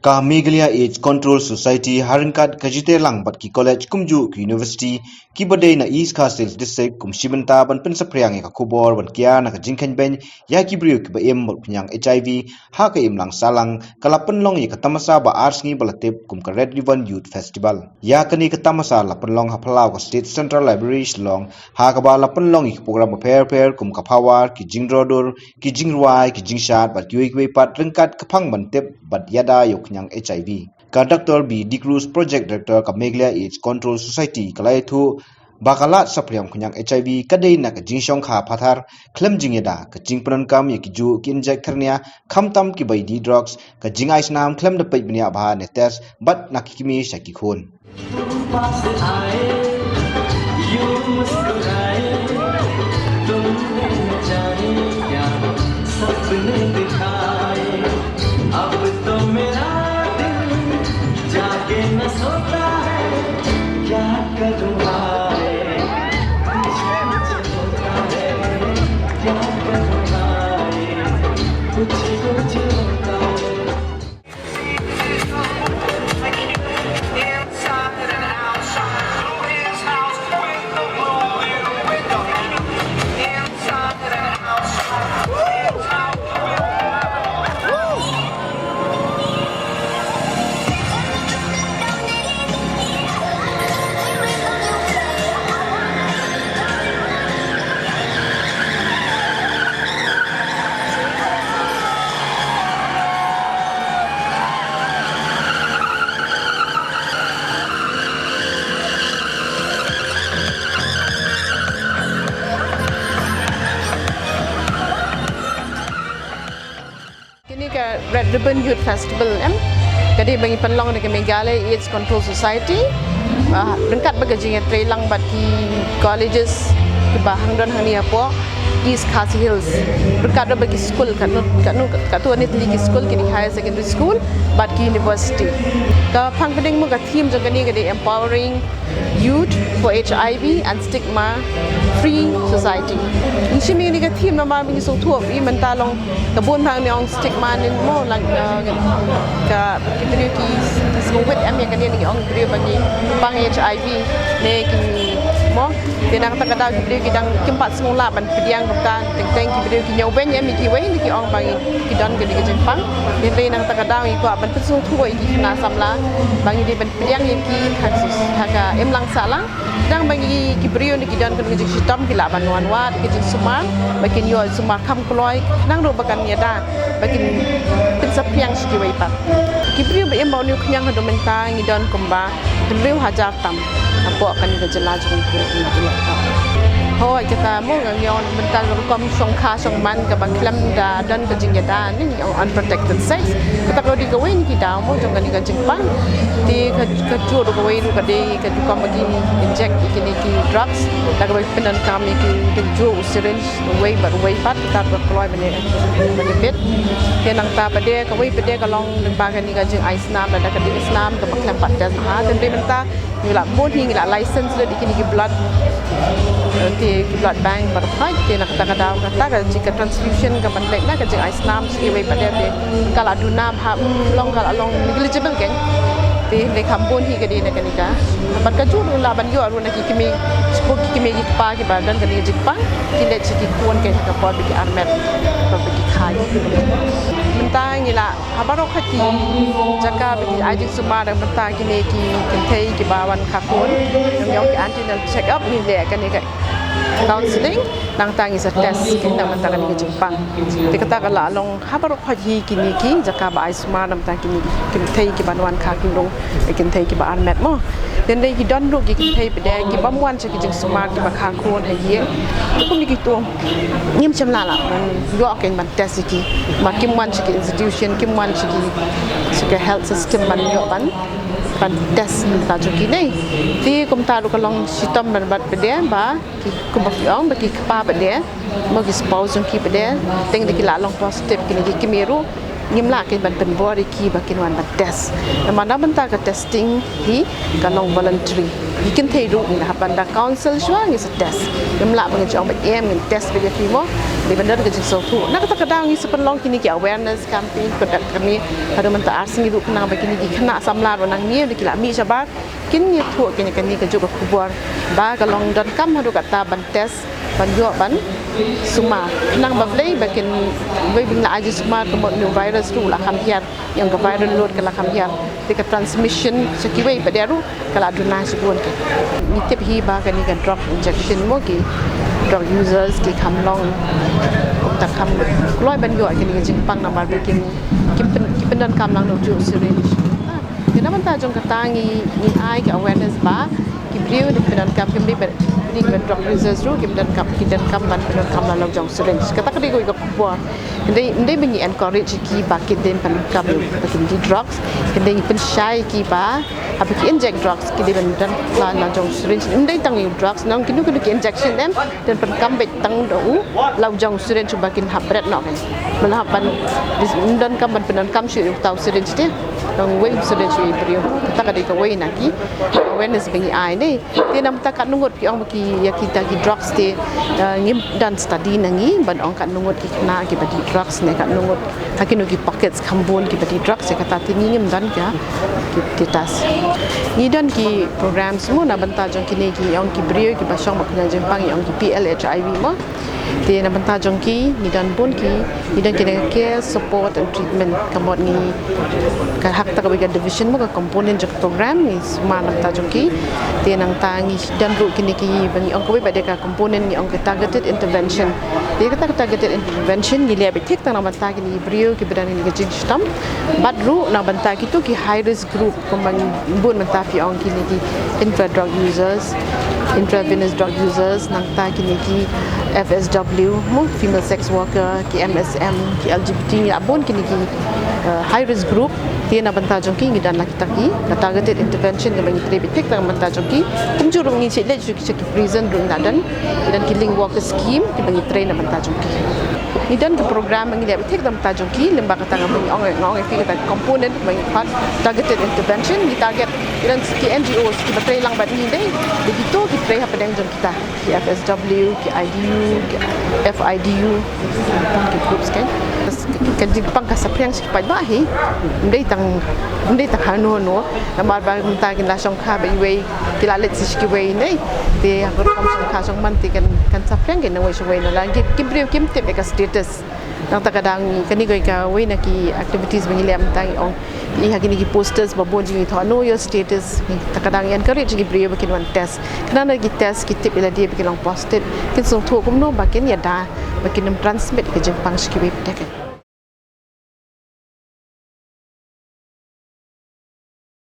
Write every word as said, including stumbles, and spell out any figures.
Ka Meghalaya AIDS Control Society ha ryngkat ka jingïatreilang bad ki college kumjuh ki university kiba dei na East Khasi Hills District kum shi bynta ban pynsaphriang ïa ka khubor ban kiar na ka jingkheiñ beiñ ïa ki briew kiba im bad u khñiang HIV ha ka imlang sahlang, ka la pynlong ïa ka tamasa ba ar sngi ba la tip kum ka Red Ribbon Youth Festival. Ïa kane ka tamasa la pynlong ha phyllaw ka State Central Library Shillong, ha kaba la pynlong ïa ki program bapher bapher kum ka phawar, ki jingdro dur, ki jingrwai, ki jingshad bad kiwei kiwei pat ryngkat ka phang ban tip bad ïada ïa u khñiang HIV. Ka Doctor B D'Cruz, Project Director ka Meghalaya AIDS Control Society, ka la ïathuh ba ka lad saphriang u khñiang HIV ka dei na ka jingshongkha pathar khlem jingïada, ka jingpyndonkam ïa ki juh ki injek thyrnia khamtam kiba ïadei drugs, ka jingai snam khlem da peit bniah bha ne test, bad na ki kmie sha ki khun. पास आए, यूं मुस्कुराए, तुमने न जाने क्या सपने दिखाए। अब तो मेरा दिल जाके न सोता है, क्या करूँ हाय। कुछ कुछ होता है, क्या करूँ हाय। कुछ कुछ होता है। Kane ka Red Ribbon Youth Festival, em, ka dei ba ngi pynlong da ka Meghalaya AIDS Control Society, ah, ryngkat bad ka jingïatreilang bad ki colleges kiba hangdon hangne hapoh East Khasi Hills, ryngkat bad ki skul, katno katno katto katne tylli ki skul, ki higher secondary school bad ki university. Ka phang pdeng mo, ka theme jong kane ka dei Empowering Youth for HIV and Stigma Free Society. Ngi shim ïa kane ka theme namar ba ngi sngewthuh ba mynta long ka bun bha ngi ong stigma ne mo, lang, eh, ka ki briew ki sngewwit em ïa kane, ngi ong ki briew ba ngi pang HIV ne ki mo. Te na kata ka daw ki briew ki dang kim pat sngewlah ban pdiang kumta, teng teng ki briew ki ñiewbeiñ em ïa kiwei ne ki ong ba ngi, ki don kane ka jingpang. Te na kata ka daw ngi kwah ban pynsngewthuh ïa ki khynnah samla ba ngi dei ban pdiang ïa ki ha ka, ha ka imlang sahlang. Tang ba ngi, ki briew ne ki don kane ka jingshitom, ki lah ban wan wad, ka jingsumar, ba kin ïoh sumar kham kloi, khnang ruh ba kan ïada, ba kin pynsaphriang sha kiwei pat. Ki briew ba im bad une u khñiang haduh mynta ngi don kumba hynriew hajar tam hapoh kane ka jylla jong ngi. Hooid, kata mo nga ong, mynta ka rukom shongkha shongman kaba khlem da don ka jingïada ne ngi ong unprotected sex. Kata ka dei kawei na ki daw mo jong kane ka jingpang. Te ka, kajuh ruh kawei ruh ka dei ka rukom ba ki inject ïa kine ki drugs, da kaba pyndonkam ïa ki, kajuh u syringe uwei bad uwei pat, kata ka kloi ban ïa, ban ïabit. Te nangta pat de, kawei pat de ka long lyngba kane ka jingai snam, lada ka dei snam kaba khlem pat test bha. Te hynrei mynta ngi la bun hi, ngi la license lut ïa kine ki blood, eh, te ki blood bank baroh khoit. Te na kata ka daw kata ka jing, ka transfusion kaban leit na ka jingai snam sha kiwei pat de, te ka la duna bha, long ka la long negligible kein. Te hynrei kham bun hi ka dei na kane ka. Bad kajuh ruh lah ban ïoh ruh na ki kmie, sha ki kmie ki kpa kiba don kane ka jingpang, ki leit sha ki khun kein ha ka por ba ki armet, ha ka por ba ki kha. Mynta ngi la ha baroh khoit ki jaka ba ki ai jingsumar, mynta kine ki kynthei kiba wan kha khun, ngi ong ki antenatal check up, ngi leh kane ka counselling, nangta ngi sa test ki na mynta kane ka jingpang. Te kata ka la long ha baroh khoit hi kine ki jaka ba ai sumar, nangta kine ki kynthei kiban wan kha, ki long ki kynthei kiba armet mo. Te hynrei ki don ruh ki kynthei pat de kibym wan sha ki jingsumar, kiba kha khun ha ïing. Te kum kito ngim shym la lah ban ïoh kein ban test ïa ki. Ba kim wan sha ki institution, kim wan sha ki, sha ki health system ban ïoh ban, ban test mynta jong kine. Te kumta ruh ka long shitom bad pat de ba ki, kumba ki ong, ba ki kpa pat de, mo, ki spouse jong ki pat de, teng da ki la long positive kine ki kmie ruh, ngim lah kein ban pynbor ïa ki ba kin wan ban test. Namar na bynta ka testing hi ka long voluntary. Ki kynthei ruh ngi la hap ban da counsel shuwa, ngi sa test. Ngim lah ba ngin sa ong ba em, ngin test ba ïa phi mo. Dei ban don ka jingsngewthuh. Na kata ka daw ngi sa pynlong kine ki awareness campaign, pyndat kane haduh mynta ar sngi ruh khnang ba kine ki khynnah samla ruh nangne da ki la mih shabar kin ïathuh kine kane ka juh ka khubor ba ka long donkam haduh katta ban test, ban ïoh ban sumar. Khnang ba balei ba kin, wei ba ngi la ai jingsumar ka mut une u virus ruh u la kham hiar. Ïa ka viral load ka la kham hiar. Te ka transmission sha kiwei pat de ruh ka la duna shibun. Ngi tip hi ba kane ka drug injection mo, ki drug users ki kham long, kumta kham kloi ban ïoh kine ki jingpang namar ba kim, kim pyn, kim pyndonkam lang da u juh syringe. Te na bynta jong kata ngi, ngi ai ka awareness ba ki briew ki pyndonkam, kim dei ba, dei ba drug users ruh kim donkam, ki donkam ban pyndonkam la la u jong syringe. Kata ka dei kawei ka khubor. Ym dei, ym dei ba ngi encourage ïa ki ba kin dei ban pyndonkam ba kin die drugs. Ym dei, ngi pynshai ïa ki ba haba ki inject drugs ki dei ban don la la u jong syringe. Ym dei tang ïa u drugs, nang kino kino ki injection, em dei ban pyndonkam beit tang da u la u jong syringe ba kin hap bret noh kan. Ba la hap ban, ym donkam ban pyndonkam shuh ïa uta u syringe te. Nang wei u syringe shuh ïa u briew. Kata ka dei kawei na ki awareness ba ngi ai ne. Te na bynta katno ngut phi ong ba ki, ïa kita ki drugs te, eh, ngim don study na ngi ban ong katno ngut ki khynnah kiba die drugs ne katno ngut, ha kino ki pockets kham bun kiba die drugs, ïa kata te ngi ngim don ka, ki, ki test. Ngi don ki programs mo na bynta jong kine ki, ong ki briew kiba shong bad ka jingpang, ong ki P L H I V mo. Te na bynta jong ki ngi don bun ki, ngi don kine ki care, support and treatment, ka mut ngi, ka ha kata kawei ka division mo, ka component jong ka program ngi sumar na bynta jong ki. Te nangta ngi don ruh kine kiba ngi ong kawei pat de ka component ngi ong ka targeted intervention. Te kata ka targeted intervention ngi leh beit thik tang na bynta kine ki briew kiba don kine ki jingshitom. Bad ruh na bynta kito ki high risk group, kumba bun mynta phi ong kine ki intra drug users, intravenous drug users, nangta kine ki F S W mo, female sex worker, ki M S M, ki L G B T, ngi la bun kine ki, eh, high risk group. Te na bynta jong ki ngi don la kita ki, ka targeted intervention kaba ngi trei beit thik tang na bynta jong ki. Kumjuh ruh ngi shait leit sha ki prison ruh ngi la don, ngi don ki link worker scheme kiba ngi trei na bynta jong ki. Ngi don ki program ba ngi leh beit thik na bynta jong ki, lyngba kata kaba ngi ong, nga ong ïa phi kata component ba ngi khot targeted intervention, ngi target, ngi don ki N G Os kiba trei lang bad ngi dei, dei kito ki trei hapdeng jong kita, ki F S W, ki I D U, ki F I D U, ki groups kan. Ka jingpang ka saphriang sha ki paidbah hi, ym dei tang, ym dei tang hano hano. Namar ba mynta kin la shongkha bad iwei, ki la leit sha kiwei ne. Te ha ka rukom shongkha shongman te kan, kan saphriang kin nang wei sha wei, na la ki, ki briew kim tip ïa ka status. Nangta ka dang, kane kawei ka wei na ki activities ba ngi leh mynta, ngi ong, ngi ha kine ki posters ba bun jong ngi thoh know your status. Nangta ka dang encourage ki briew ba kin wan test. Khnang lada ki test ki tip ïa lade ba ki long positive, kin sngewthuh kumno ba kin ïada, ba kin ym transmit ka jingpang sha kiwei pat de.